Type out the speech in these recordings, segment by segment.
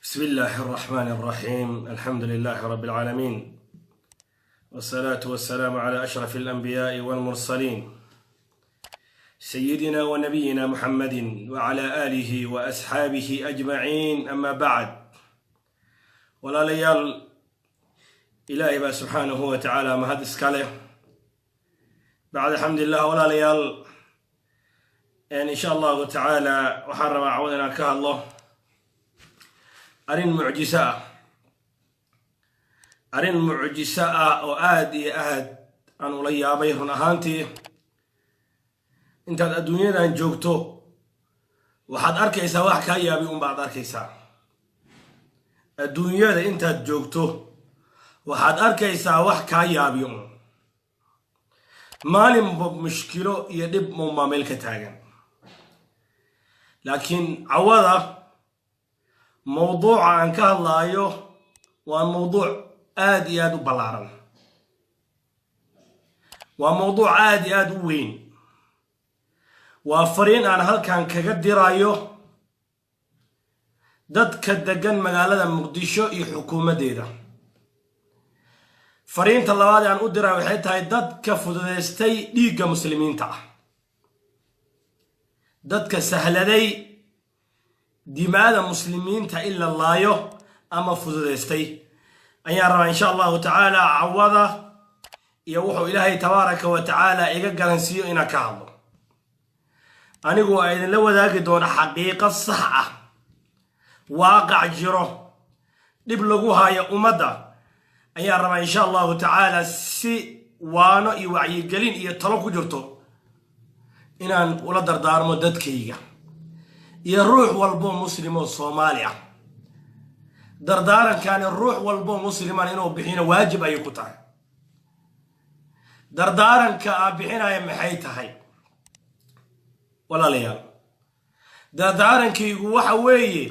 بسم الله الرحمن الرحيم، الحمد لله رب العالمين، والصلاة والسلام على أشرف الأنبياء والمرسلين، سيدنا ونبينا محمد وعلى آله وأصحابه أجمعين، أما بعد. Walaalayaal, Ilaahay baa subxaanahu wa tacaala mahad iska leh bacda alxamdulilah. Walaalayaal, insha Allahu tacaala waxaan rabaa cawad inaan ka hadlo arrin mucjiso ah, arrin mucjiso ah oo aad iyo aad aan ula yaabay. Run ahaantii, intaad adduunyadan joogto waxaad arkaysaa wax kaa yaabay unbaad arkaysaa. Adduunyada intaad joogto waxaad arkaysaa wax kaa yaabiyo un. Maalinba mushkilo iyo dhib unbaa meel ka taagan, laakiin cawada mowduuca aan ka hadlaayo waa mowduuc aad iyo aad u ballaaran, waa mowduuc aad iyo aad u weyn. Waa fariin aan halkan kaga dirayo dadka deggan magaalada Muqdisho iyo xukuumaddeeda. Fariinta labaad ee aan u diray waxay tahay dadka fududaystay dhiigga muslimiinta ah, dadka sahladay dimaada muslimiinta in la laayo ama fududaystay ayaan rabaa, insha Allahu tacaala, cawada iyo wuxuu Ilaahay tabaaraka wa tacaala iga garansiiyo inaan ka hadlo. Anigu waa idinla wadaagi doona xaqiiqo sax ah, waaqac jiro, dhib lagu hayo ummadda ayaan rabaa, insha Allahu tacaala, si waano iyo wacyigelin iyo talo ku jirto inaan ula dardaarmo dadkayga iyo ruux walboo muslim oo Soomaali ah. Dardaarankaani ruux walboo musliman inuu bixino waajib ayay ku tahay. Dardaaranka aa bixinaya maxay tahay, walaalayaal? Dardaarankaygu waxa weeye,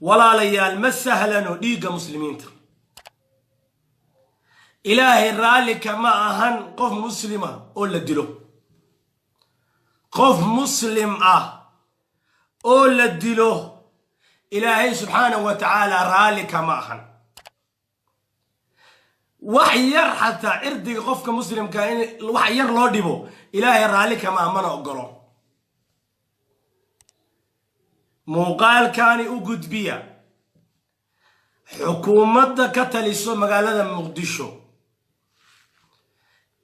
walaalayaal, ma sahlano dhiigga muslimiinta. Ilaahay raalli kama ahan qof muslima oo la dilo. Qof muslim ah oo la dilo Ilaahay subxaanahu wa tacaala raalli kama ahan. Wax yar xataa cirdiga qofka muslimka in wax yar loo dhibo Ilaahay raalli kama ah, mana ogolo. Muuqaalkani u gudbiya xukuumadda ka taliso magaalada Muqdisho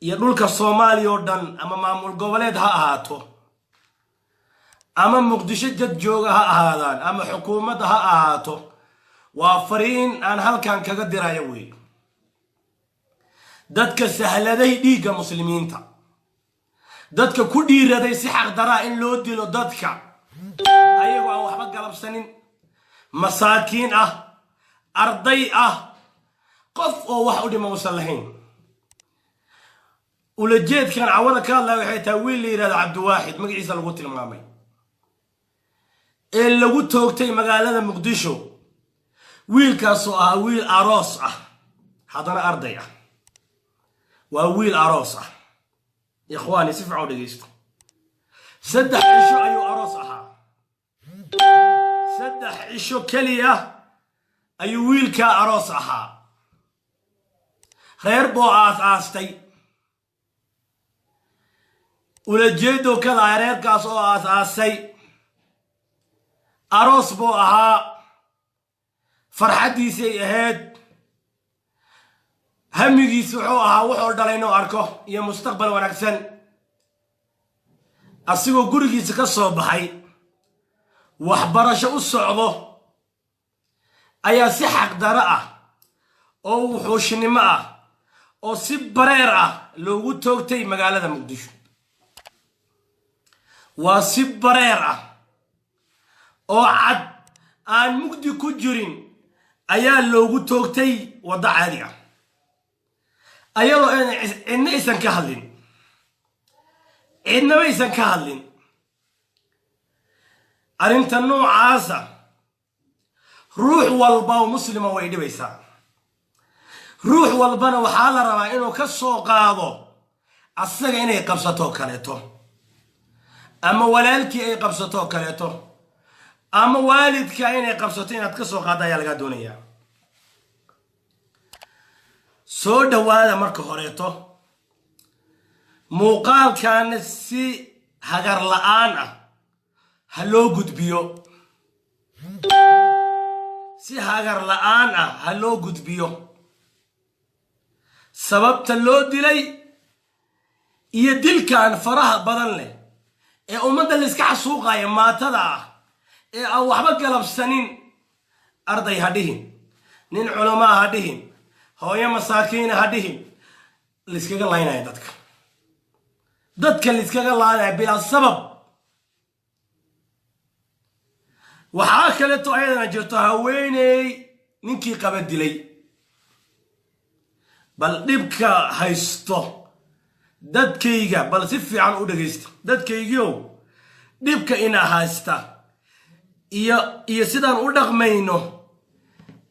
iyo dhulka Soomaaliya oo dhan, ama maamul goboleed ha ahaato, ama Muqdisho dad jooga ha ahaadaan, ama xukuumadda ha ahaato. Waa fariin aan halkan kaga dirayo wey dadka sahladay dhiigga muslimiinta, dadka ku dhiiraday si xaqdaraa in loo dilo dadka ayagoo aan waxba galabsanin, masaakiin ah, arday ah, qof oo wax u dhima uusan lahayn. Ulajeedkan cawada ka hadlaya waxay tahay wiil la yidhahdo Cabdiwaaxid magaciisa lagu tilmaamay ee lagu toogtay magaalada Muqdisho. Wiilkaasoo ahaa wiil aroos ah, haddana arday ah. Waa wiil aroos ah, ikhwaani, si fiican u dhegeysto. 3 cisho ayuu aroos ahaa, 3 cisho keliya ayuu wiilkaa aroos ahaa. Reer boo aas aastay, ulajeedo kada reerkaas oo aas aasay, aroos buu ahaa, farxaddiisay ahayd, hamigiis wuxuu ahaa wuxuu dhalay inuu arko iyo mustaqbal wanaagsan. Asigoo gurigiisa ka soo baxay, waxbarasho u socdo, ayaa si xaqdaro ah oo wuxuushnimo ah oo si bareer ah loogu toogtay magaalada Muqdisho. Waa si bareer ah oo cad, aan mugdi ku jirin, ayaa loogu toogtay waddo caadi ah, ayadoo cidna aysan ka hadlin, cidnaba aysan ka hadlin. Arrinta noocaasa ruux walba oo muslima way dhibaysaa. Ruux walbana waxaa la rabaa inuu ka soo qaado asaga inay qabsatoo kaleeto ama walaalkii ay qabsatoo kaleeto. Ama waalidka inay qabsato inaad ka soo qaadda ayaa lagaa doonayaa. Soo dhowaada marka horeeto. Muuqaalkaana si hagar la-aan ah ha loo gudbiyo, si hagar la-aan ah ha loo gudbiyo. Sababta loo dilay iyo dilkan faraha badan leh ee ummadda layska xasuuqaya, maatada ah ee aan waxba galabsanin, arday ha dhihin, nin culamaa ha dhihin, hooyo masaakiina ha dhihin, layskaga laynaya dadka layskaga laynaya bilaa sabab. Waxaa kaleeto ayadana jirto haweeney ninkii qaba dilay. Bal dhibka haysto dadkayga, bal si fiican u dhegaysta dadkaygiiow, dhibka ina haysta iyo sidaan u dhaqmayno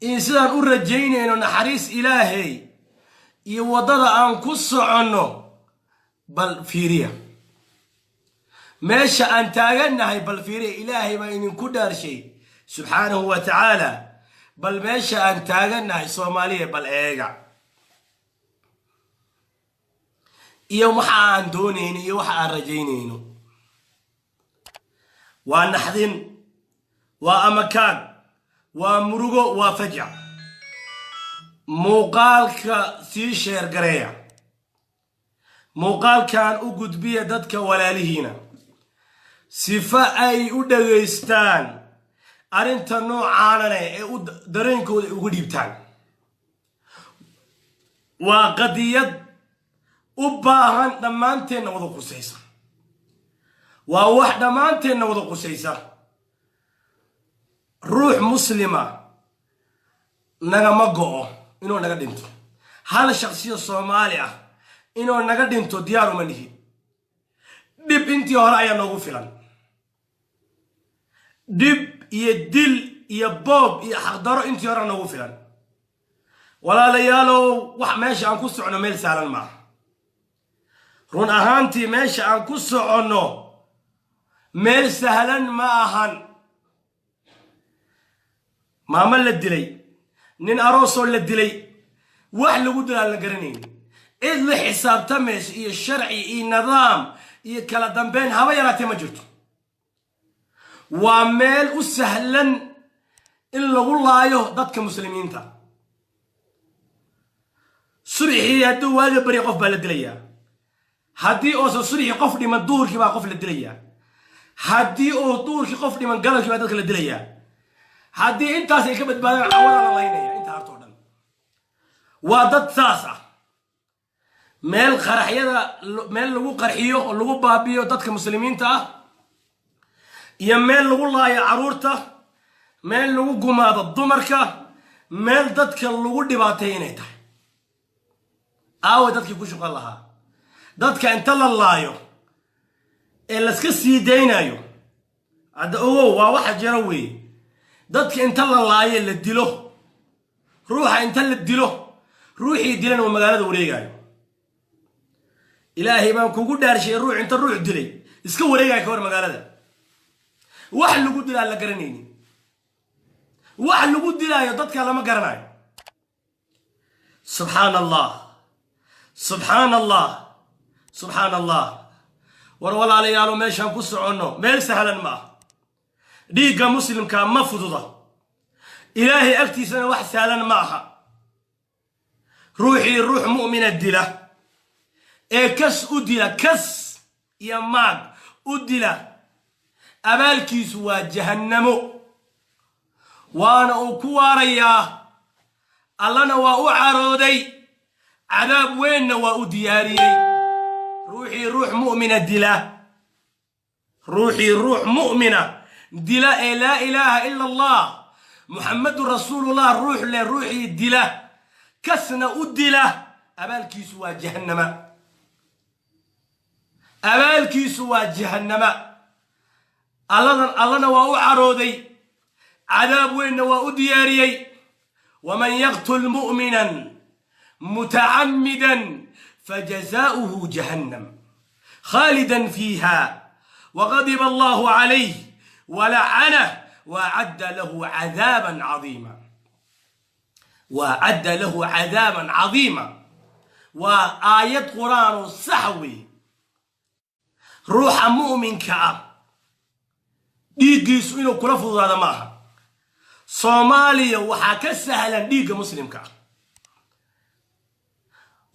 iyo sidaan u rajaynayno naxariis Ilaahay iyo waddada aan ku soconno, bal fiiriya meesha aan taagannahay, bal fiiriya. Ilaahay baa idinku dhaarshay subxaanahu wa tacaala, bal meesha aan taagannahay Soomaaliya bal eega, iyo waxa aan doonayno iyo waxa aan rajaynayno. Waa naxdin, waa amakaag, waa murugo, waa fajac. Muuqaalka sii sheergareeya, muuqaalkan u gudbiya dadka walaalihiina sifa ay u dhagaystaan arrinta noocaanane ee u dareenkooda uga dhiibtaan. Waa qadiyad u baahan dhammaanteenna wada qusaysa, waa wax dhammaanteenna wada qusaysa. Ruux muslima nagama go'o inuu naga dhinto, hal shaksiyo Soomaali ah inuu naga dhinto diyaar uma nihin. Dhib intii hore ayaa noogu filan, dhib iyo dil iyo boob iyo xaqdaro intii hore noogu filan. Walaalayaalow, wax meesha aan ku socno meel saalan maaha. Run ahaantii meesha aan ku soconno meel sahlan ma ahan. Maamo la dilay, nin aroosoo la dilay, wax lagu dilaa la garanayni, cid la xisaabtamayso iyo sharci iyo nidaam iyo kala dambeyn haba yaraatee ma jirto. Waa meel u sahlan in lagu laayo dadka muslimiinta. Subxii hadduu waaga barya qof baa la dilayaa, haddii uusan subxii qof dhiman duhurkii baa qof la dilayaa, haddii uu duhurkii qof dhiman galabkii baa dadka la dilayaa, haddii intaas ay ka badbaadaan cawada la laynaya. Inta hartoo dhan waa dad saas ah. Meel qaraxyada, meel lagu qarxiyo oo lagu baabiyo dadka muslimiinta ah, iyo meel lagu laayo carruurta, meel lagu gumaado dumarka, meel dadka lagu dhibaatay inay tahay. Aawa dadkii ku shuqan lahaa dadka inta la laayo ee laska sii daynayo? Hadda ogow, waa waxa jira weeye. Dadka inta la laayo la dilo, ruuxa inta la dilo, ruuxii dilana uu magaalada wareegaayo. Ilaahay baan kugu dhaarshay, ruux inta ruux dilay iska wareegaya ka hor magaalada, wax lagu dilaa la garanaynin, wax lagu dilaayo dadka lama garanayo. Subxaan Allah, subxaan Allah, subxaan Allah. War walaalayaalo, meeshaan ku soconno meel sahlan ma ah. Dhiigga muslimka ma fududa, Ilaahay agtiisana wax sahlan ma aha. Ruuxii ruux mu'mina dila ee kas u dila, kas iyo maag u dila, abaalkiisu waa jahannamo, waana uu ku waarayaa. Allana waa u carooday, cadaab weynna waa u diyaariyey. Ruuxii ruux mu'mina dila, ruuxii ruux mu'mina dila ee laa ilaaha ila Allah Muxamadun rasuulullah ruux leh, ruuxii dila kasna u dila, abaalkiisu waa jahannama, abaalkiisu waa jahannama. Alladan allana waa u carooday, cadaab weynna waa u diyaariyey. Waman yaqtul mu'minan mutacammidan fajazaؤuhu jahannam khaalidan fiiha waqadiba allahu calayh walacanah Waacadda lahu cadaaban cadiima, waacadda lahu cadaaban cadiima. Waa aayad Qur-aanoo sax weeye. Ruuxa mu'minka ah dhiiggiisu inuu kula fududaado ma aha. Soomaaliya waxaa ka sahlan dhiigga muslimka ah.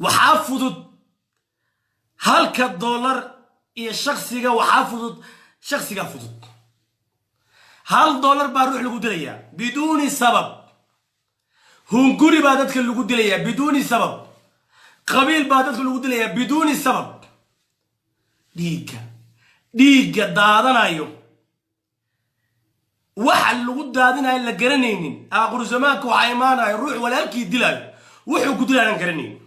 Waxaa fudud halka dollar iyo shaksiga, waxaa fudud shaksigaa fudud. $1 baa ruux lagu dilayaa biduuni sabab. Hunguri baa dadka lagu dilayaa biduuni sabab. Qabiil baa dadka lagu dilayaa biduuni sabab. Dhiigga daadanayo, waxa lagu daadinayo la garanaynin. Aakhiru zamaanka waxaa imaanayo ruux walaalkii dilaayo, wuxuu ku dilaanan garanaynin.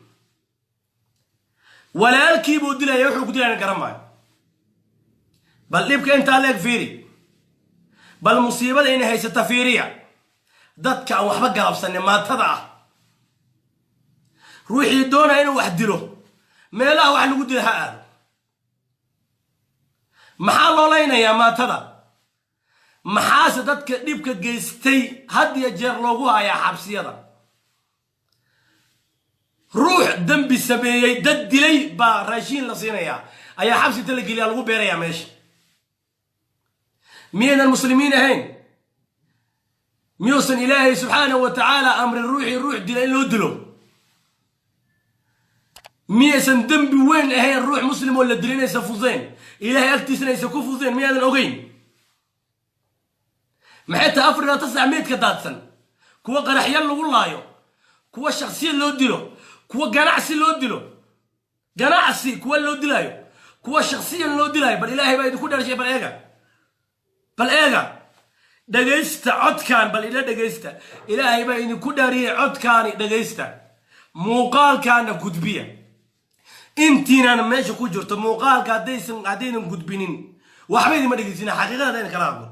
Walaalkii buu dilaya, wuxuu ku dilaanan garan maayo. Bal dhibka intaa leeg fiiri, bal musiibada inay haysata fiiriya. Dadka aan waxba galabsanin, maatada ah, ruuxii doonaya inuu wax dilo, meelaha wax lagu dila ha aado. Maxaa loo laynayaa maatada? Maxaase dadka dhibka geystay had iyo jeer loogu hayaa xabsiyada? Ruux dembi sameeyey, dad dilay baa raashiin la siinayaa, ayaa xabsi inta la geliyaa lagu beerayaa meesha. Miyaynan muslimiin ahayn? Miyuusan Ilaahay subxaanahu wa tacaala amrin ruuxii ruux dila in loo dilo? Miyaysan dembi weyn ahayn ruux muslim oo la dilo inaysan fududeen, Ilaahay agtiisana aysan ku fududeen? Miyaadan ogeyn? Maxay tahay 24 saac meydka daadsan, kuwa qaraxyo lagu laayo, kuwa shaksiyad loo dilo, kuwa ganacsi loo dilo, ganacsi kuwa loo dilaayo, kuwa shaksiyan loo dilaayo? Bal Ilaahay baa idinku dharshay, bal eega, bal eega, dhegaysta codkan, bal ila dhegaysta. Ilaahay baa idinku dhaariyey, codkaani dhegaysta, muuqaalkaana gudbiya. Intiinana meesha ku jirto muuqaalka haddaynan gudbinin, waxba idinma dhegaysina. Xaqiiqada haddayna kala hadlo,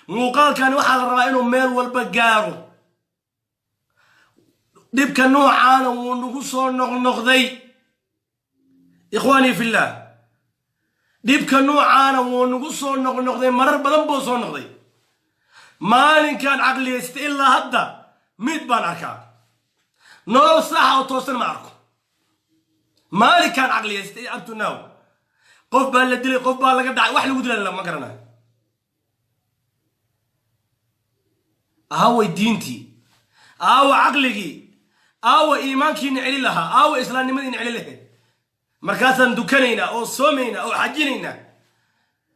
muuqaalkani waxaa la rabaa inuu meel walba gaaro. Dhibka noocaana wuu nagu soo noqnoqday, ikhwaanii fillaah. Dhibka noocaana wuu nagu soo noqnoqday, marar badan buu soo noqday. Maalinkaan caqliyaysta ilaa hadda mid baan arkaa, nolol saxa oo toosan ma arko. Maalinkaan caqliyaystay up to now, qof baa la dilay, qof baa laga dhacay, wax lagu dilay lama garanayo. Aaway diintii? Aawa caqligii? Aawa iimaankiina celi lahaa? Aawa islaamnimadiina celi lahayd? Markaasaan dukanaynaa oo soomaynaa oo xajinaynaa,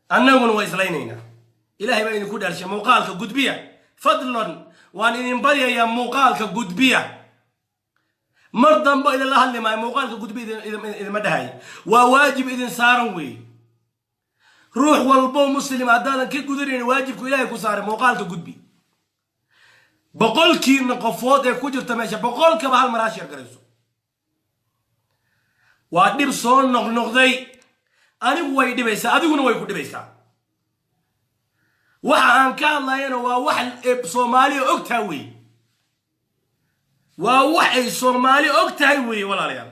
annaguna waa islaynaynaa. Ilaahay baa idinku dhaarshay, muuqaalka gudbiya fadlan. Waan idin baryayaa, muuqaalka gudbiya. Mar dambe idinla hadli maayo. Muuqaalka gudbiya idinma dhahay, waa waajib idin saaran weeye. Ruux walbo muslim haddaadan ka gudanayn waajibku Ilaahay ku saaray, muuqaalka gudbi. 100kiina qofood ee ku jirta meesha, 100kaba hal mar ha share garayso. Waa dhib soo noqnoqday. Anigu way dhibaysaa, adiguna way ku dhibaysaa. Waxa aan ka hadlayana waa wax Soomaaliya og tahay weeye, waa wax ay Soomaali og tahay weeye. Walaalayaal,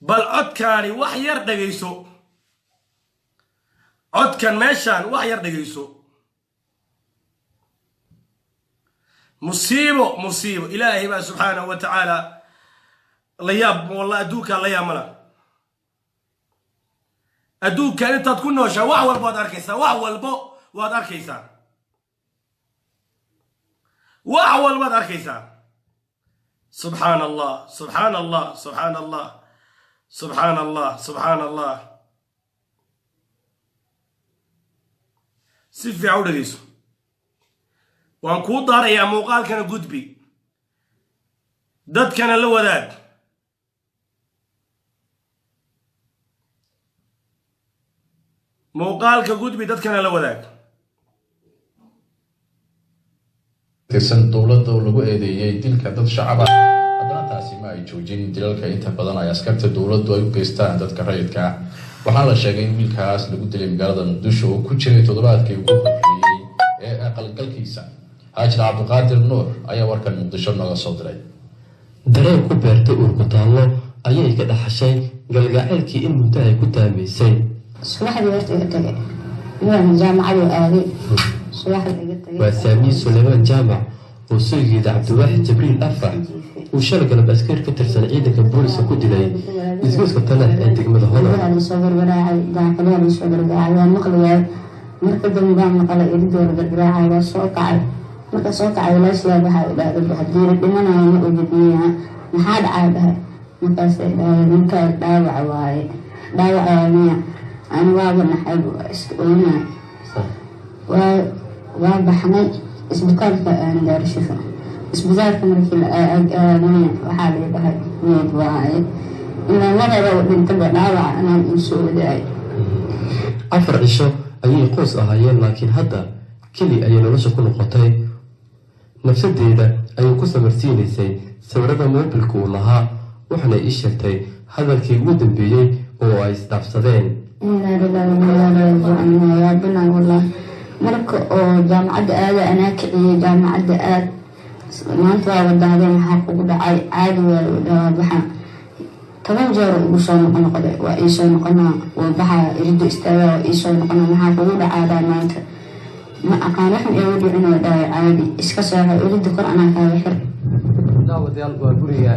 bal codkaani wax yar dhegayso. Codkan meeshaan wax yar dhegayso. Musiibo, musiibo! Ilaahay baa subxaanahu wa tacaala la yaab. Wallah, adduunkaa la yaab mala. Adduunkan intaad ku nooshaa wax walbo waad arkaysaa, wax walbo waad arkaysaa, wax walbaad arkaysaa. Subxaan Allah, subxaan Allah, subxaan Allah, subxaan Allah, subxaan Allah. Si fiican u dhegayso. Waan kuu daarayaa, muuqaalkana gudbi, dadkana la wadaag. Muuqaalka gudbi, dadkana la wadaag. Tirsan dowladda oo lagu eedeeyey dilka dad shacab ah, haddana taasi ma ay joojin dilalka inta badan ay askarta dowladdu ay u geystaan dadka rayidka ah. Waxaana la sheegay in wiilkaas lagu dilay magaalada Muqdisho oo ku jiray toddobaadkii ugu horreeyey ee aqalgalkiisa. Haajir Cabdiqaadir Nuur ayaa warkan Muqdisho nooga soo diray. Dareen ku beertay uurkutaallo ayay ka dhaxashay galgaceylkii in muddo ay ku taamaysay. Subaxdii horta iga tagay, waan jaamacaduu aaday. Subax la iga tagay. Waa Saamiye Suleymaan Jaamac oo soygeeda Cabdiwaaxid Jibriil Afrax uu shalay galab askari ka tirsan ciidanka booliska ku dilay isgoyska Taleex ee degmada Hodan. Guryaha laisoo gargaraacay, daaqadaha laisoo gargaraacay, waa maqlayaay. Marka dambe baan maqlay iridoo la gargaraacay, waa soo kacay. Marka soo kacay, walaashiyaa waxaa i dhahday, "Haddii la dhimanayo ma ogid miyaa? Maxaa dhacay?" Dhahay. Markaasay dhahay, "Ninkaa dhaawac waaye." "Dhaawac waaye miya?" Ani waaba naxay, waa iska oynay. Waa baxnay isbitaalka aan Daarishifo. Isbitaalka markii la aadnay, waxaa la dhahay meyd waaye, ilaa maraba dhintaba dhaawac anaan uu soo wadaay. 4 cisho ayay qoys ahaayeen, laakiin hadda keli ayay nolosha ku noqotay. Nafsadeeda ayay ku samarsiinaysay sawirada moobilka uu lahaa, waxaana ii sheegtay hadalkii ugu dambeeyey oo ay isdhaafsadeen. Inaa lillahi wa inaa ilaihi raajicuun. Waa yaabinaa wallahi. Marka oo jaamacadda aada, anaa kiciyey, "Jaamacadda aad maanta, waa wadaadeen, maxaa kugu dhacay? Caadi waayo." Dhawaa baxa. 10 jeer ugu soo noqonoqday, waa iisoo noqonaa, waa baxaa, irido istaagaa, waa iisoo noqonaa. "Maxaa kugu dhacaadaa maanta?" "Ma aqaan, wax ma igu dhicin," oo dhahay. "Caadi iska seexo, irida kor anaa kaaga xir." Daawadayaal, waa guriga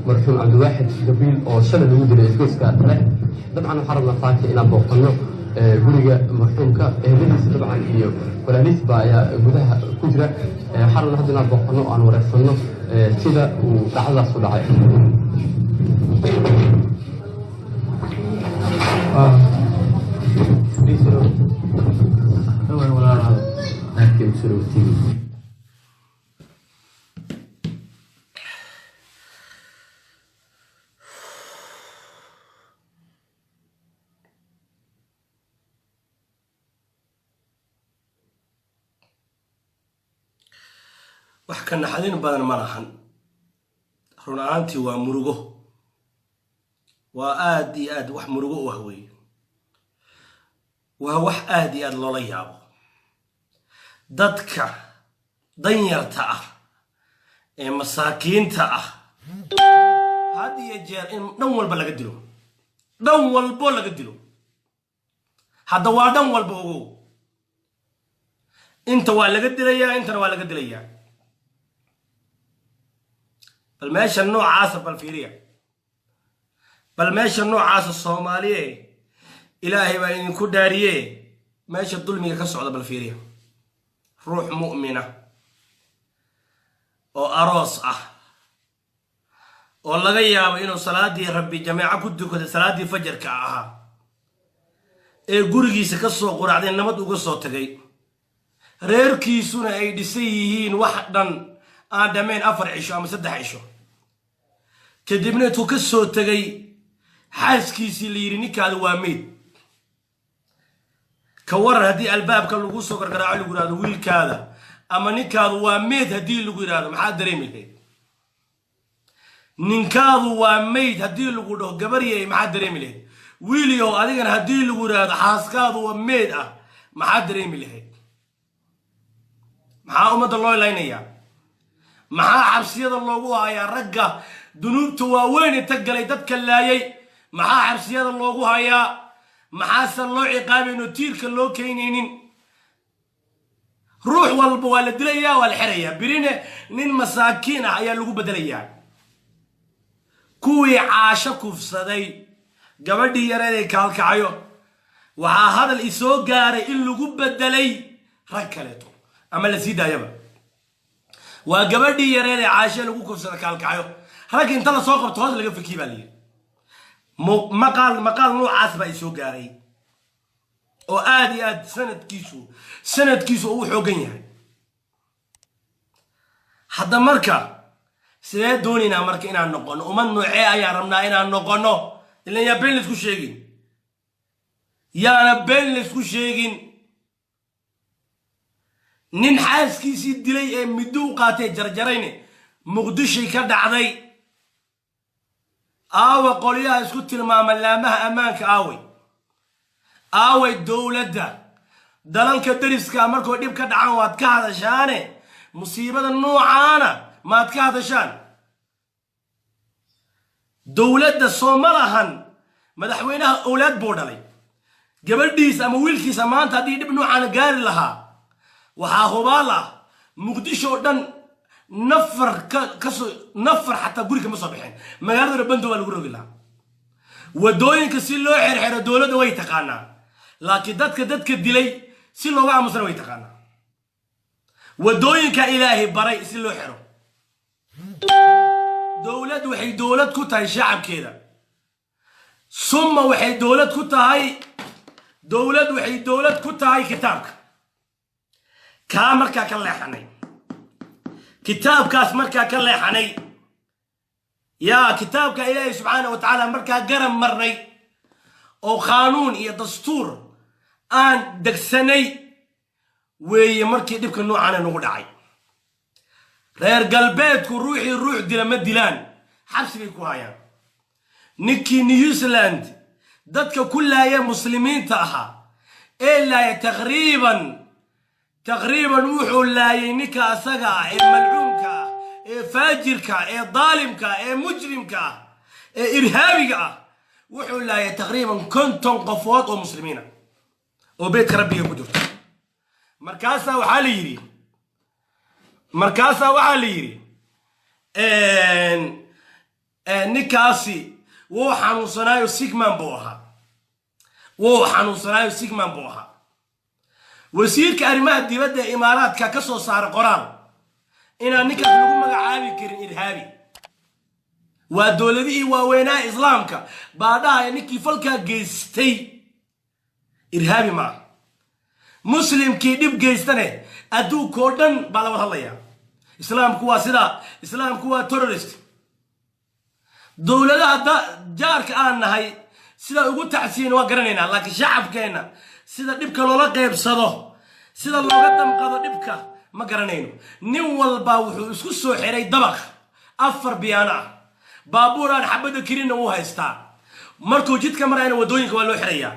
marxuum Cabdiwaaxid Gabriil oo shalay lagu dilay isgoyska Taleex. Dabcan waxaan rabnaa saaka inaan booqanno guriga marxuumka. Eheladiisa dabcan iyo walaalihiisba ayaa gudaha ku jira. Waxaan rabnaa hadda inaan booqanno oo aan wareegsanno sida uu dhacdadaas u dhacay. Wax ka naxdin badan ma lahan. Run ahaantii waa murugo, waa aad iyo aad wax murugo u ah weeye. Waa wax aad iyo aad loola yaabo, dadka danyarta ah ee masaakiinta ah had iyo jeer in dhan walba laga dilo, dhan walbo laga dilo. Hadda waa dhan walba, ogow. Inta waa laga dilayaa, intana waa laga dilayaa. Bal meesha noocaasa bal fiiriya, bal meesha noocaasa, Soomaaliye, Ilaahay baa idinku dhaariye, meesha dulmiga ka socda bal fiiriya. Ruux mu'mina oo aroos ah oo laga yaabo inuu salaadii Rabbi jameeco ku tukaday, salaaddii fajarka ahaa, ee gurigiisa ka soo quraacday, nabad uga soo tagay, reerkiisuna ay dhisan yihiin, wax dhan aan dhammayn 4 cisho ama 3 cisho kadibna intuu ka soo tegay, xaaskiisii la yidhi, "Ninkaada waa meyd." Ka waran haddii albaabka lagu soo gargaraaco, lagu yidhahdo, "Wiilkaada ama ninkaadu waa meyd"? Haddii lagu yidhahdo, maxaad dareemi lahayd? "Ninkaadu waa meyd" haddii lagu dhaho, gabaryay, maxaad dareemi lahayd? Wiilyow, adigana haddii lagu yidhaahdo, "Xaaskaadu waa meyd" ah, maxaad dareemi lahayd? Maxaa ummadda loo ilaynayaa? Maxaa xabsiyada loogu hayaa ragga dunuubta waaweyn inta galay dadka laayay? Maxaa xabsiyada loogu hayaa? Maxaase loo ciqaabayn oo tiirka loo keenaynin? Ruux walba waa la dilayaa, waa la xerayaa, birine nin masaakiin ah ayaa lagu bedelayaa. Kuwii Caasho kufsaday, gabadhii yareeday kaalkacayo, waxaa hadal isoo gaaray in lagu bedelay rag kaleeto ama la sii daayaba. Waa gabadhii yareed ee Caashe lagu kufsada kaalkacayo. Rag inta la soo qabto hoos laga fakiy baa layidhi. Maqaal noocaas baa isoo gaaray oo aad iyo aad sanadkiisu uu xoogan yahay. Hadda marka sidee doonaynaa marka inaan noqono? Ummad noocee ayaan rabnaa inaan noqono? Ilan yaa been laysku sheegin, yaana been laysku sheegin. Nin xaaskiisii dilay ee middo u qaatay jarjarayne Muqdishay ka dhacday. Aawa qolyaha isku tilmaama laamaha ammaanka? Aaway, aaway dowladda? Dalalka dariska markuu dhib ka dhacaan waad ka hadashaane, musiibada noocaana maad ka hadashaan? Dowladda soo ma lahan madaxweynaha owlaad buu dhalay. Gabadhiisa ama wiilkiisa maanta haddii dhib noocaana gaari lahaa, Waxaa hubaal ah Muqdisho oo dhan nafar kasoo nafar xataa guri kama soo bixin, magaaladana bando waa lagu rogi lahaa. Wadooyinka si loo xerxero dowladda way taqaanaa, laakiin dadka dilay si looga aamusana way taqaanaa. Wadooyinka Ilaahay baray si loo xero. Dowlad waxay dowlad ku tahay shacabkeeda, summa waxay dowlad ku tahay, dowlad waxay dowlad ku tahay kitaabka. Kaa markaa ka leexanay, kitaabkaas markaa ka leexanay, yaa kitaabka Ilaahay subxaana wa tacaala markaa garab marnay oo qaanuun iyo dastuur aan degsanay weeye markii dhibka noocaana nagu dhacay. Reer galbeedku ruuxii ruux dila ma dilaan, xabsigay ku hayaan. Ninkii New Zealand dadka ku laaya muslimiinta ahaa ee laaya, taqriiban wuxuu laayay ninka asaga ah ee malcuunka ah ee faajirka ee daalimka ah ee mujrimka ah ee irhaabiga ah, wuxuu laayay taqriiban 50 qofood oo muslimiina oo beedka Rabbiga ku jirto. Markaasaa waxaa la yidhi ninkaasi wuu xanuunsanaayo, sick man buu ahaa, wuu xanuunsanaayo, sick man buu ahaa. Wasiirka arrimaha dibadda ee Imaaraadka ka soo saaray qoraal inaan ninkaas lagu magacaabi karin irhaabi. Waa dowladihii waaweynaa islaamka baa dhahaya ninkii falkaa geystay irhaabi maaha. Muslimkii dhib geystane adduunkoo dhan baa la wada hadlaya, islaamku waa sidaa, islaamku waa terrorist. Dowladaha jaarka aan nahay sida ugu tacsiyin waa garanaynaa, laakiin shacabkeenna sida dhibka loola qeybsado, sida looga damqado dhibka ma garanayno. Nin walba wuxuu isku soo xiray dabaq afar biyaano ah, baabuur aan xabadda kirinna wuu haystaa. Markuu jidka marayna waddooyinka waa loo xirayaa.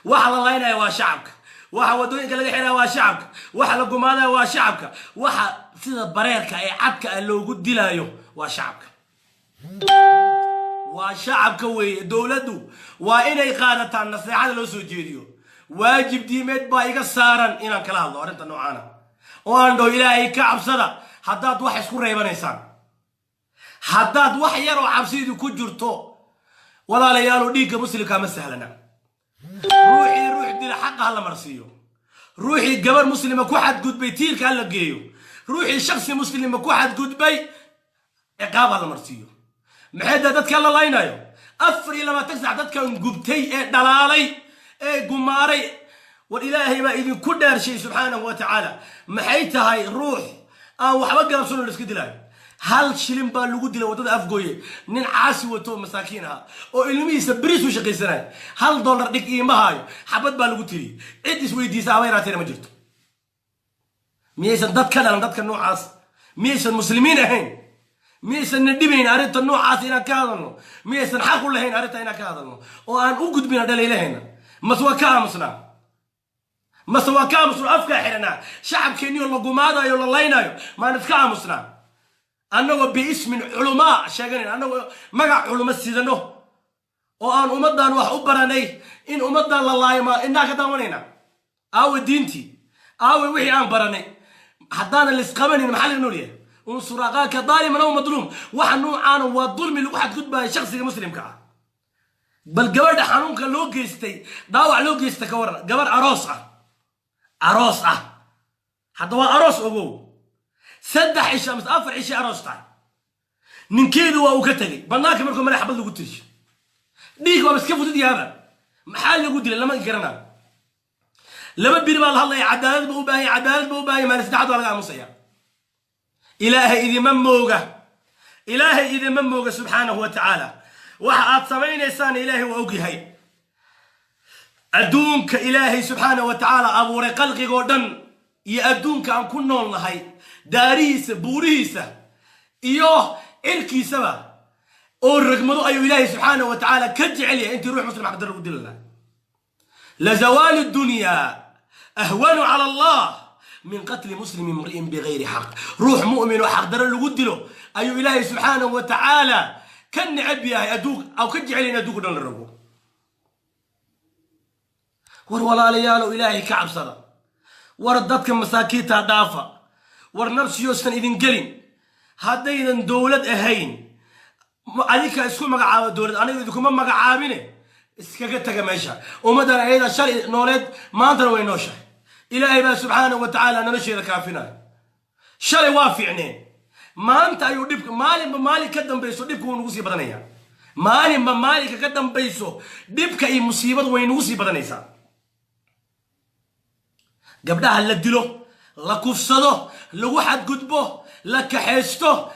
Waxa la laynaya waa shacabka, waxa waddooyinka laga xiraya waa shacabka, waxa la gumaadaya waa shacabka, waxa sida bareerka ee cadka ah loogu dilaayo waa shacabka, waa shacabka weeye. Dowladdu waa inay qaadataan naseexada loo soo jeediyo. Waajib diimeed baa iga saaran inaan kala hadlo arrinta noocaana oo aan dhaho Ilaahay ka cabsada. Haddaad wax isku reebanaysaan, haddaad wax yar oo cabsidu ku jirto, walaalayaalo, dhiigga muslimka ma sahlana. Ruuxii ruux dila xaqa ha la marsiiyo, ruuxii gabar muslima ku xadgudbay tiirka ha la geeyo, ruuxii shaksi muslima ku xadgudbay ciqaab ha la marsiiyo. Maxay daa dadka la laynayo 24 sac, dadkan gubtay ee dhalaalay ee gumaaray? War Ilaahay baa idinku dhaarshay subxaanahu wa tacaala, maxay tahay ruux aan waxba garabsano la iska dilaayo? Hal shilin baa lagu dilay waddada Afgooye, nin caasi wato, masaakiin ahaa oo ilmihiisa beriis u shaqaysanaya. $1 dhig iima haayo, xabad baa lagu tiriyey. Cid isweydiisa haba yaraateena ma jirto. Miyaysan dad ka dhalan dadka noocaas? Miyaysan muslimiin ahayn? Miyaysan na dhibayn arrinta noocaas inaan ka hadalno? Miyaysan xaq u lahayn arrinta inaan ka hadalno oo aan u gudbina dhaliilahayna? Mase waa ka aamusnaa? Mase waa ka aamusnaa, afkaa xiranaa? Shacabkeenniyo la gumaadayo, la laynayo, maan iska aamusnaa annagoo biismin culumaa sheeganayn, annagoo magac culimo sidano oo aan ummaddan wax u baranay? In ummaddan la laayo ma indhaha ka daawanayna? Aawe diintii? Aawe wixii aan baranay? Haddaanan laisqabanin, maxaa laga nool yahay? Unsur akhaaka daaliman aw madluum. Waxa noocaana waa dulmi lagu xadgudbayo shaksiga muslimka ah. Bal gabadha xanuunka loo geystay, dhaawac loo geysta, ka waran? Gabar aroos ah, aroos ah, hadda waa aroos, ogow, 3 cisho amase 4 cishay aroos tahay. Ninkeedu waa uu ka tegey. Banaanka markuu mara xabad lagu tirisho, dhiig waaba iska fudud yaaba. Maxaa lagu dilay lama garanayo. 2 biri baa la hadlaya, cadaalad ba u baahanya, cadaalad ba u baahanya. Maalin saddexaad waa laga aamusaya. Ilaahay idima mooga, Ilaahay idima mooga subxaanahu wa tacaala. Waxa aad samaynaysaan Ilaahay waa ogyahay. Adduunka Ilaahay subxaanahu wa tacaala abuuray, qalqigoo dhan iyo adduunka aan ku nool nahay, daarihiisa, buurihiisa iyo cirkiisaba oo ragmado ayuu Ilaahay subxaanahu wa tacaala ka jecel yahay intii ruux muslim xaqdarro ugu dili lahaa. لزوال الدنيا أهون على الله من قتل مسلم امرئ بغير حق. Ruux mu'min oo xaqdarro lagu dilo ayuu Ilaahay subxaanahu wa tacaala ka necab yahay adduun aw ka jecel in adduunka dhan la rogo. War walaalayaalow, Ilaahay ka cabsada. War dadka masaakiinta dhaafa, war nafsiyoosan idin gelin. Haddaydan dowlad ahayn, adinka isku magacaaba dowlad, aniga idinkuma magacaabine, iskaga taga meesha. Ummaddan ayada shalay nooleed, maantana way nooshahay. Ilaahay baa subxaanahu wa tacaala nolosheeda kaafinaya. Shalay waa fiicneen, maanta ayuu dhibka, maalinba maalin ka dambayso dhibka wuu nagu sii badanaya. Maalinba maalinka ka dambayso dhibka iyo musiibadu way nagu sii badanaysaa. Gabdhaha la dilo, la kufsado, lagu xadgudbo, la kaxaysto,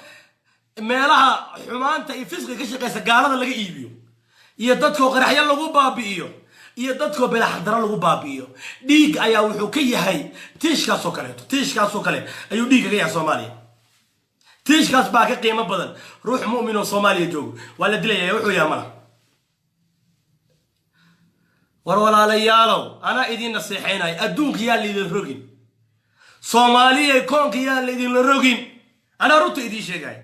meelaha xumaanta iyo fisqiga ka shaqeysa gaalada laga iibiyo, iyo dadkoo qaraxyo lagu baabi'iyo, iyo dadkoo belaxdaro lagu baabi'iyo, dhiig ayaa wuxuu ka yahay tiishkaasoo kaleeto. Tiishkaasoo kale ayuu dhiig kaga yahay Soomaaliya. Tiishkaas baa ka qiimo badan. Ruux mu'min oo Soomaaliya joogo waa la dilaya, wuxuu yahay mala. War walaalayaalow, anaa idiin naseexaynaya, adduunka yaa laydin rogin. Soomaaliya, koonka yaa laydinla rogin. Anaa runta idiin sheegaya.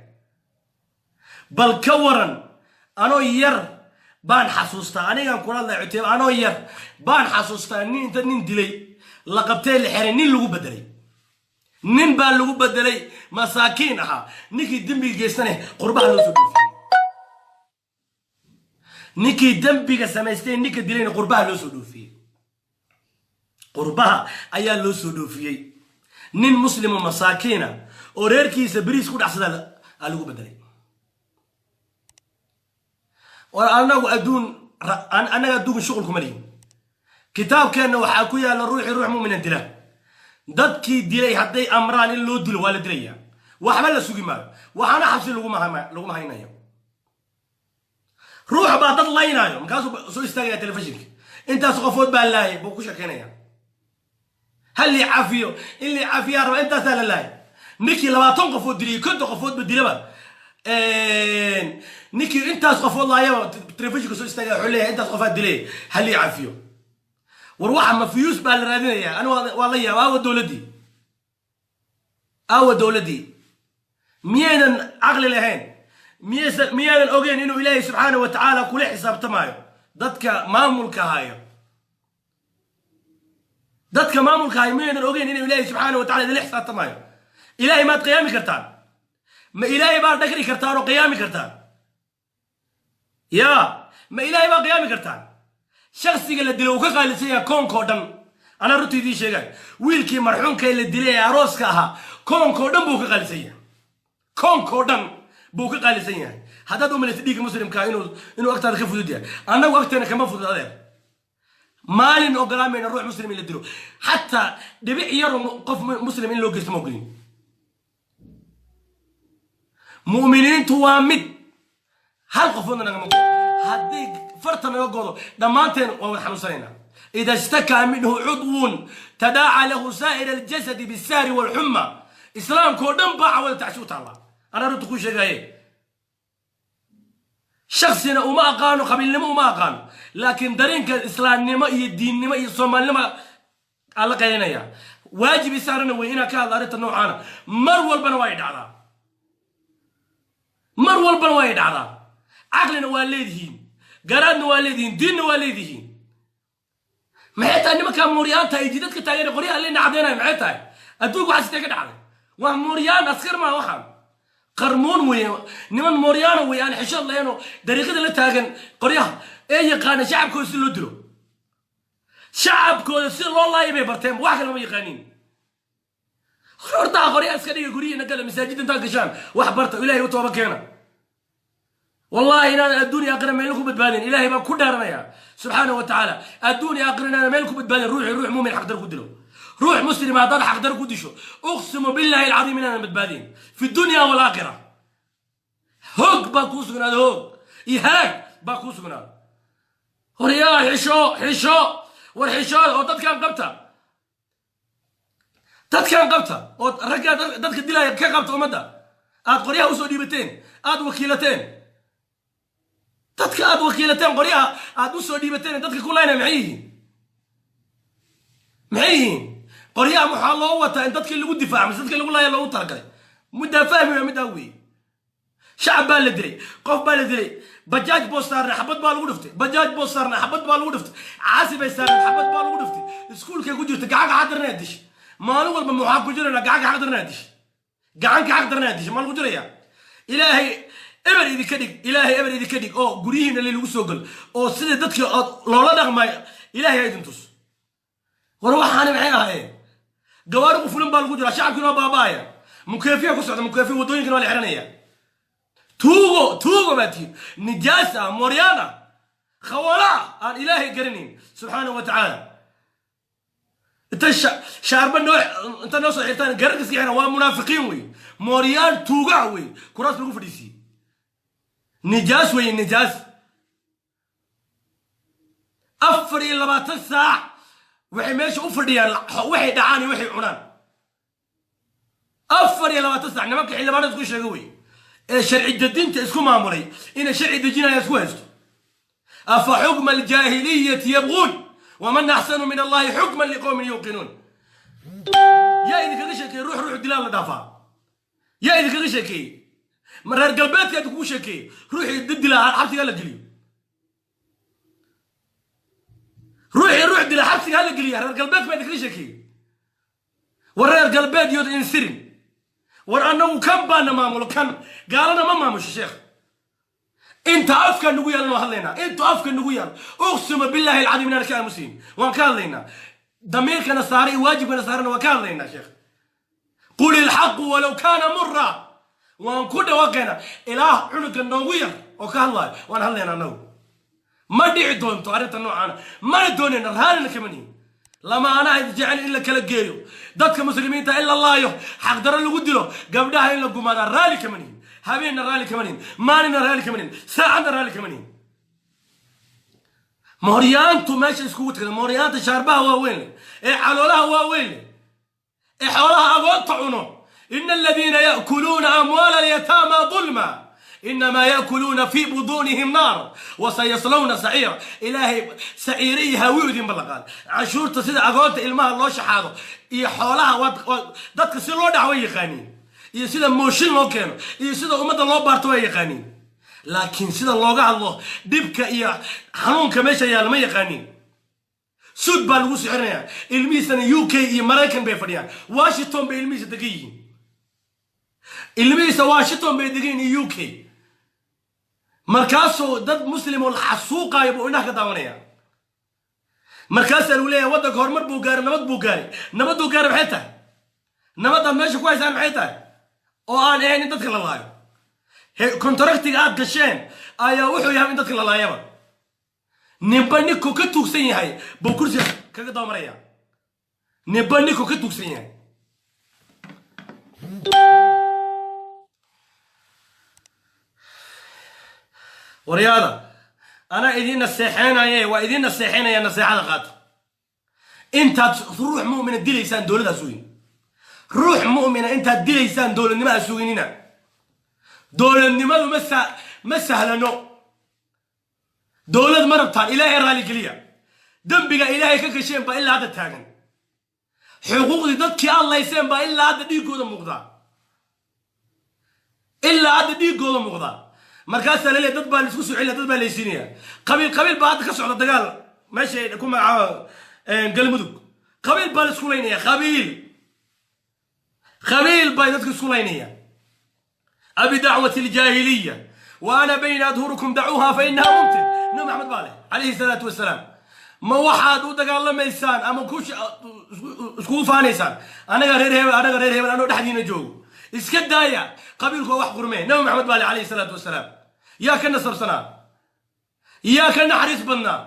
Bal ka waran, anoo yar baan xasuustaa, anigaan kula hadlay Cuteyb, anoo yar baan xasuustaa nin inta nin dilay la qabtee, la xiray, nin lagu bedelay. Nin baa lagu bedelay masaakiin ahaa. Ninkii dembiga geystane qurbaha loo soo dhoofiyey. Ninkii dembiga samaystay, ninka dilayna qurbaha loo soo dhoofiyey. Qurbaha ayaa loo soo dhoofiyey. Nin muslimo masaakiina oo reerkiisa beriis ku dhacsada aa lagu bedelay. War anagu adduun, annaga adduunka shuqul kuma lihin. Kitaabkeenna waxaa ku yaalla, ruuxii ruux mu'mina dila, dadkii dilay hadday amraan in loo dilo, waa la dilaya. Waxba la sugi maayo, waxaana xabsi laguma haynayo. Ruux baa dad laynaayo, markaasuu soo istaagaya telefishinka, "Intaas qofood baa laayay," buu ku shekeynaya. "Hal lii cafiyo, in lii cafiyaa raba, intaasaa la laayay." Ninkii 20 qofood dilay, 50 qofoodba dilaba, ninkii intaas qofood laayaba telefishinka soo istaagaya, wuxuu leeyahay, "Intaas qofaad dilay, hal lii cafiyo." War waxa mafiyuus baa la raadinayaa. Ani waa la yaaba. Aawa dowladdii? Aawa dowladdii? Miyaynan caqli lahayn? Miyaynan ogeyn inuu Ilaahay subxaana wa tacaala kula xisaabtamaayo dadka maamulka hayo? Dadka maamulka hayo miyaynan ogeyn inuu Ilaahay subxaana wa tacala idinla xisaabtamaayo? Ilaahay maad qiyaami kartaan? Ma Ilaahay baad dhagri kartaan oo qiyaami kartaan? Ya, ma Ilaahay baad qiyaami kartaan? Shaksiga la dilay uu ka qaalisan yahay koonka oo dhan. Anaa runta idiin sheegay, wiilkii marxuumka ee la dilay ee arooska ahaa koonka oo dhan buu ka qaalisan yahay. Koonka oo dhan buu ka qaalisan yahay. Haddaad u malaysa dhiigga muslimka inuu agtaada ka fudud yahay, annagu agteena kama fudud, adeer. Maalin ogolaamayna ruux muslim in la dilo. Xataa dhibic yaro qof muslim in loo geysto ma ogolin. Mu'miniintu waa mid, hal qofoodna nagama godo. Haddii farta naga godo, dhammaanteen waa wada xanuunsanaynaa. إذا اشتكى منه عضو تداعى له سائر الجسد بالسهر والحمى. Islaamka oo dhan baa cawada tacsi u taalla. Anaa runta kuu sheegaye, shaksina uma aqaano, qabiilnimo uma aqaano, laakiin dareenka islaamnimo iyo diinnimo iyo soomaalinimo aan la qaylinaya. Waajib isaarana wey inaan ka hadla arrinta noocaana. Mar walbana waa ay dhacdaa, mar walbana waa ay dhacdaa. Caqlina waa leedihiin, garaadna waa leedihiin, diinna waa leedihiin. Maxay tahay nimankaa mooryaanta ay jidadka taageera, qoryaha lena caddeynaya? Maxay tahay adduunka waxaa sitee ka dhacday? Waa mooryaan, askar maa, waxaan qarmoon weeye. Niman mooryaana wey, aan xishood lahayn oo dariiqada la taagan qoryaha, ee yaqaana shacabkooda si loo dilo, shacabkooda si loo laayo bay barteen. Wax kale ma yaqaaniin. Hortaa qoryaha iska dhiga, guryihiina gala, masaajidda intaad gashaan wax barta, Ilahay u tooba keena. Wallahi inaadan adduun iyo aakhira meel ku badbaadin. Ilaahay baan ku dhaaranaya subxaanahu wa tacaala, adduun iyo aakhira inaadan meel ku badbaadin ruuxii ruux mumin xaqdar ku dilo. Ruux muslima haddaad xaqdar ku disho, أقسم بالله العظيم inaadan badbaadin في الدنيا والآخرة. Hoog baa kuu sugnaada, hoog iyo halaag baa kuu sugnaada. Horyaa, xisho, xisho, war xishooda oo dadkan qabta, dadkan qabta, oo raggaa dadka dilaya ka qabta. Ummadda aad qoryaha usoo dhiibateen, aad wakiilateen, dadka aad wakiilateen, qoryaha aad usoo dhiibateen, dadka ku laynaya maxay yihiin? Maxay yihiin? Qoryaha waxaa loo wataa in dadkii lagu difaaca mise dadkii lagu laaya loogu talagalay? Muddaa fahmi waa middaa weeye. Shacab baa la dilay, qof baa la dilay, bajaaj boo saarnay, xabad baa lagu dhiftay. Bajaaj boo saarnay, xabad baa lagu dhiftay. Caasi bay saarnay, xabad baa lagu dhiftay. Iskuulkay ku jirta, gacan gacan darnaa dishay. Maalin walba maxaa ku jirana? Gacanka xaq daranaa dish, gacanka xaq daranaa dish. Maa lagu jiraya? Ilaahay eber idinka dhig, Ilaahay eber idinka dhig, oo guryihiina lagu soo galo oo sidii dadkii ood loola dhaqmayo Ilaahay ha idin tus. War waxaani maxay ahaayeen? Gawaari qufulan baa lagu jiraa, shacabkiina waa baaba'aya, mukeefiya ku socda, mukeefiya, waddooyinkana waa la xiranaya. Tuugo, tuugo baa tihiin, nijaas ah, mooryaan ah, khawala ah, aan Ilaahay garanayn subxaanahu wa tacaala. Inta shaarba noo inta noo soo xirtaan gararka iska xiran, waa munaafiqiin wey, mooryaan tuugaa wey, kuraas lagu fadhiisiiyey, nijaas wey, nijaas. 24 saac waxay meesha u fadhiyaan waxay dhacaan iyo waxay cunaan. 24 saac nimanka xildhibaanada isku sheega wey ee sharci dejinta isku maamulay, inay sharci dejinaya isku haysto. أفحكم الجاهلية يبغون ومن أحسن من الله حكما لقوم يوقنون. Yaa idinkaga sheekeeyey ruux ruux dilaa la dhaafaa? Yaa idinkaga sheekeeyey? Ma reer galbeedka idinkugu sheekeeyey ruuxii dad dilaa xabsigaa la geliyo? Ruuxii ruux dila xabsiga hala geliya, reer galbeedka baa idinkaga sheekeeyey? War reer galbeed yood insirin. War annagu kan baana maamulo, kan gaalana ma maamusho. Sheekh, inta afka nagu yaalan waan hadlaynaa, inta afka nagu yaal. أقسم بالله العظيم inaan ka aamusiin, waan ka hadlaynaa. Damiirkana saaray iyo waajibkana saarana waan ka hadlaynaa. Sheekh, قل الحق ولو كان مرا, waan ku dhawaaqaynaa ilaah cunuga noogu yar oo ka hadlaayo. Waan hadlaynaa annagu. Ma dhici doonto arrinta noocaana, mana doonayna, raallina kama nihin. Lama anaa jecel in la kala geeyo dadka muslimiinta, in la laayo, xaqdaro lagu dilo, gabdhaha in la gumaadaa raalli kama nihin. Habeenna raalli kama nihin, maalinna raalli kama nihin, saacadna raalli kama nihin. Mooryaantu meesha iskugu tagda, mooryaanta shaarbaha waaweyn leh ee caloolaha waaweyn leh ee xoolaha agoonta cuno. إن الذين يأكلون أموال اليتامى ظلما إنما يأكلون في بطونهم نار وسيصلون سعيرا. Ilaahay saciire iyo haawiyu idin ballanqaad. Canshuurta sida agoonta ilmaha loo shaxaado iyo xoolaha dadka si loo dhac way yaqaaniin, iyo sida mooshin loo keeno, iyo sida ummadda loo baarto way yaqaaniin, laakiin sida looga hadlo dhibka iyo xanuunka meesha yaalla ma yaqaaniin. Suud baa lagu sixirinayaa, ilmihiisana UK iyo Maraykan bay fadhiyaan, Washington bay ilmihiisa degan yihiin, ilmihiisa Washington bay degan yihiin iyo UK. Markaasuu dad muslim oo la xasuuqaayo buu indhaha ka daawanaya. Markaasaa lagu leeyahay waddanka horumar buu gaaray, nabad buu gaaray. Nabaduu gaaray maxay tahay? Nabaddaad meesha ku haysaan maxay tahay oo aan ahayn in dadka la laayo? Contractiga aad gasheen ayaa wuxuu yahay in dadka la laayaba. Ninba ninkuu ka tuugsan yahay buu kursiga kaga dabamaraya, ninba ninkuu ka tuugsan yahay. Waryaada, anaa idiin naseexeynaye, waa idiin naseexeynaya, naseexada qaata. Intaad ruux mu'mina dilaysaan dowladda ha sugin. Ruux mu'mina intaad dilaysaan dowladnimo ha suginina. Dowladnimadu ma sahlano. Dowlad ma rabtaan? Ilaahay raaligeliya. Dembiga Ilaahay ka gasheen baa ilaa hadda taagan. Xuquuqdii dadkii aad layseen baa ilaa hadda dhiiggooda muuqdaa, ilaa hadda dhiiggooda muuqdaa. Markaasaa laleeyahay dad baa laisku soo celiya, dad baa laysiinaya. Qabiil qabiil baa hadda ka socda dagaal meesha ay ku magacaaba Galmudug. Qabiil baa la isku laynaya, qabiil qabiil bay dadka isku laynaya. أبدعوة الجاهلية وأنا بين أظهركم دعوها فإنها منتنة. Nabi Maxamed baa leh calayhi salaatu wasalaam: ma waxaad u dagaalamaysaan ama ku iskugu faanaysaan anaga reer hebel, anaga reer hebel, anoo dhexdiina joogo? Iska daaya qabiilku waa wax qurmee. Nabi Maxamed baa leh calayhi salaatu wasalaam. Yaa ka nasabsanaa? Yaa ka naxariis badnaa?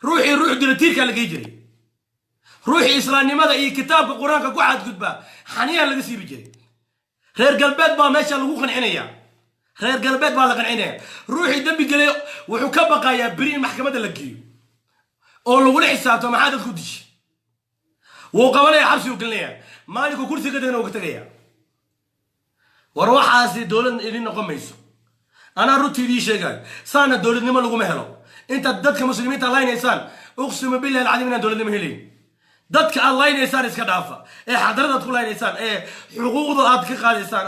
Ruuxii ruux dila tiirkaa la gey jiray. Ruuxii islaamnimada iyo kitaabka Qur-aanka ku xadgudbaa xaniyaa laga siibi jiray. Reer galbeed baa meesha lagu qancinaya, reer galbeed baa la qancinaya. Ruuxii dembi gelay wuxuu ka baqayaa beri in maxkamadda la geeyo oo lagula xisaabto maxaa dadku dishay. Wuu qabanaya, xabsi uu gelinaya, maalinku kursi ka tegna wuu ka tegaya. War waxaasi dowlad idin noqon mayso, anaa runtii idii sheegayo. Saana dowladnimo laguma helo. Intaad dadka muslimiinta laynaysaan, أقسم بالله العظيم inaan dowladnimo helayn. Dadka aad laynaysaan iska dhaafa ee xaqdarada aad ku laynaysaan ee xuquuqda aad ka qaadaysaan.